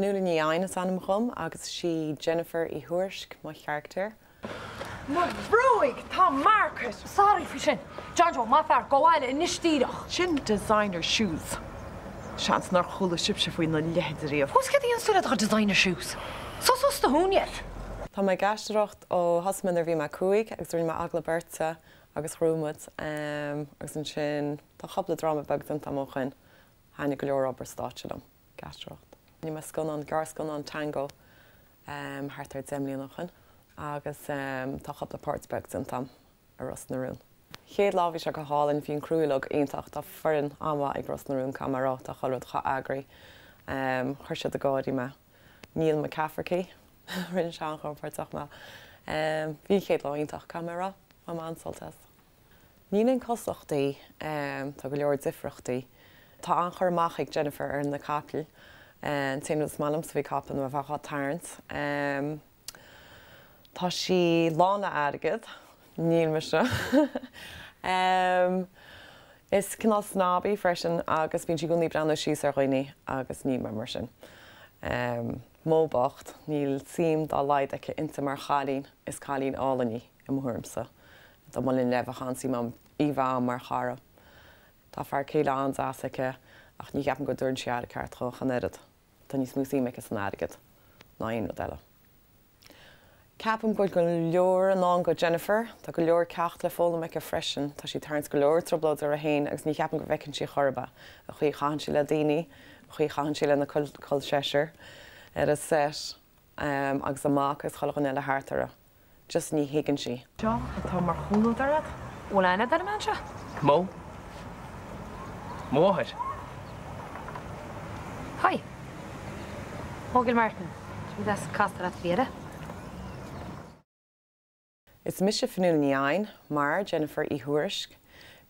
Fionnuala Ní Eidhin is ainm dhom agus is í Jennifer Uí Thuairisg mo charachtar. Mo bhrúig! Tá marcas! Sorry faoi sin. John Joe, maith fear, gabh abhaile anois díreach. Sin designer shoes. Seans nár chuala sibhse faoina leithéid ariamh. Who's céard a dhéanfas tú le do chuid designer shoes? Sos os do thúinéir! Tá mé ag aisteoireacht ó thosaigh mé nuair a bhí mé 5 agus rinne mé agallamh beirte agus ghnóthaigh muid agus ansin tá cúpla dráma beag déanta agam ó shin. Thaitnigh go leor obair stáitse liom ag aisteoireacht. Rinne mé scannán, gearrscannán Tango thart ar 10 mbliana ó shin agus tá cúpla páirt beag déanta agam i Ros na Rún. Chéad lá bhí sé go hálainn, bhí an criú uilig iontach, tá foireann an-mhaith ag Ros na Rún, caithfidh mé a rá, tá chuile rud chomh eagraithe. Chuir siad ag gáirí mé. Neil McCafferty, rinne sé an-chompordach mé. Bhí an chéad lá iontach, caithfidh mé a rá, bhain mé an-sult as. Níl aon cosúlachtaí, tá go leor difríochtaí. Tá an-chur amach ag Jennifer ar na capaill. An t-aon rud is maith liomsa faoi capall ná bheith á tarraingt. Tá sí lán le airgead, níl mise. Is cineál snob í freisin agus bíonn sí i gcónaí ag breathnú síos ar dhaoine agus níl mé mar sin. Mo bocht, níl suim dá laghad aici inti mar chailín, is cailín álainn í, i mo thuairimse. Dá mba linn léi bheadh an-suim agam í bheith agam mar chara. Tá fear céile an-deas aici ach ní cheapaim go dtabharann sí aire ceart dhó ach an oiread. Tá níos mó suim aici san airgead ná aon rud eile. Ceapaim go bhfuil go leor i ndán go Jennifer. Tá go leor ceacht le foghlaim aici freisin. Tá sí ag tarraingt go leor trioblóide uirthi féin agus ní cheapaim go bhfeiceann sí chor ar bith an chaoi a chaitheann sí le daoine, an chaoi a chaitheann sí lena col seisear ar an set agus a mac agus chuile dhuine eile thart uirthi. Just ní thuigeann sí. Seo atá mar chomhluadar agat? Bhfuil aithne agat ar an mbean seo? Mo? Mo mháthair. Hi. Mo Gilmartin. Tá deas castáil leat Vera. Is mise Fionnuala Ní Eidhin, mar Jennifer Uí Thuairisg.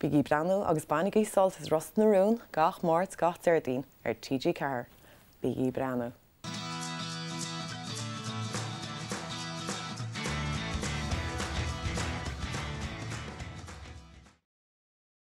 Bígí ag breathnú agus bainigí sult as Ros na Rún gach Máirt, gach Déardaoin ar TG4. Bígí ag breathnú.